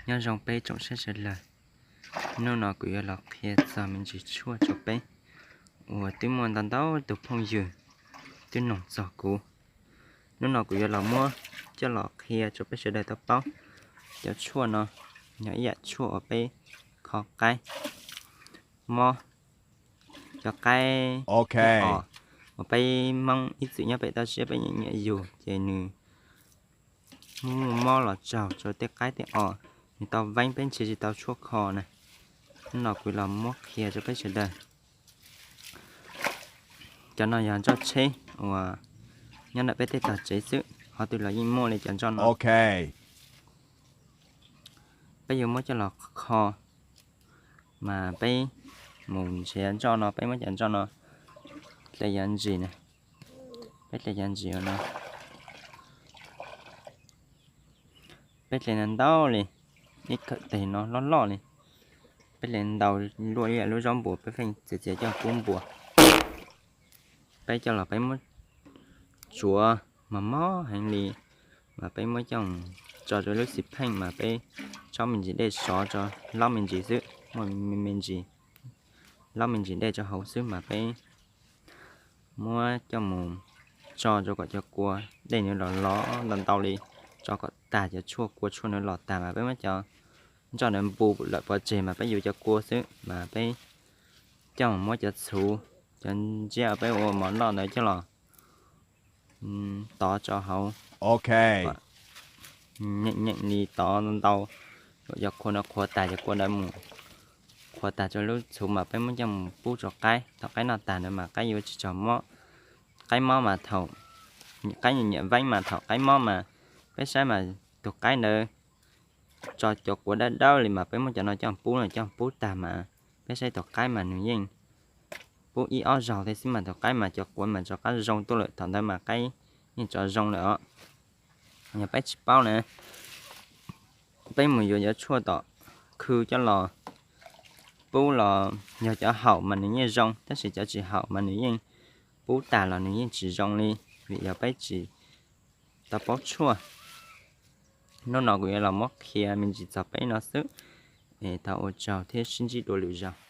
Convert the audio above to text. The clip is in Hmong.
Nyob zoo peb tsoom saib sawv daws, hnub no kuv yuav los qhia txog me ntsis tshuaj rau peb uas twb muaj ntau ntau tus phooj ywg twb noog txog kuv. Hnub no kuv yuav los muab coj los qhia rau peb sawv daws tau paub. Cov tshuaj no yog ib yam tshuaj uas peb kho qaib, mob cov qaib os, uas peb Hmoob ib txwm nyob pem toj siab peb nyiam nyiam yug ces nws muaj muaj mob los raug rau tej qaib tej os, nws tau veeb peb nrhiav tsis tau tshuaj kho na. Hnub no kuv los muab qhia rau peb sawv daws. Cov no yog nroj tsheb uas nyob ntawm peb tej tog tsev xwb, qhov twg los yeej muaj li cov nroj no. Peb yuav muab coj los kho, mas peb mus nrhiav nroj no, peb muab cov nroj no hle cov ntsis na, peb hle cov ntsis no, peb hle ntau ntau li, ib khawm teg no loj loj li, peb hle ntau luaj li lub zaub npua, peb pheej txiav txiav coj pub npua. Peb coj los peb muab tsuav mos mos heev li, mas peb muab coj tso rau lub xis pheej mas peb tsob me ntsis dej sov tso, laub me ntsis xwb, muaj me ntsis, laub me ntsis dej rau hauv xwb mas peb muab coj mus tso rau kom cov kua dej nws los lov ntau ntau li, tso kom tag cov tshuaj kua tshuaj nws los tag mas peb muab cov nroj ntawd npu lawm pov tseg mas peb yuav cov kua xwb mas peb coj mus muab cov txhuv, cov ntsiab peb ua mov noj ntawd coj los tov rau hauv, nyeem nyeem li tov ntau, cov kua no qhuav tas cov kua ntawd mus, qhuav tas rau lub txhuv mas peb muab coj mus pub rau qaib, thaum qaib noj tag ntawd mas qaib yuav tsis raug mob. Qaib mob mas thaum, qaib nyiam nyiam veeb mas thaum qaib mob mas peb saib mas tus qaib ntawd tso cov quav dawb dawb li mas peb muab cov no coj pub no, coj pub tag mas peb saib tus qaib mas nws yeej pub ib ob zaug thiab xwb mas tus qaib mas cov quav mas rov qab zoo tuaj lawm, thaum ntawd mas qaib yeej rov zoo lawm os. Yog peb tsis paub na, peb mus yuav cov tshuaj tom khw coj los pub los yog cov haum mas nws yeej zoo, tab sis cov tsis haum mas nws yeej pub tag los nws yeej tsis zoo li, vim yog peb tsis tau paub tshuaj. Hnub no kuv yuav los muab qhia me ntsis txog peb no xwb, es thov ua tsaug thiab sib ntsib dua lwm zaus.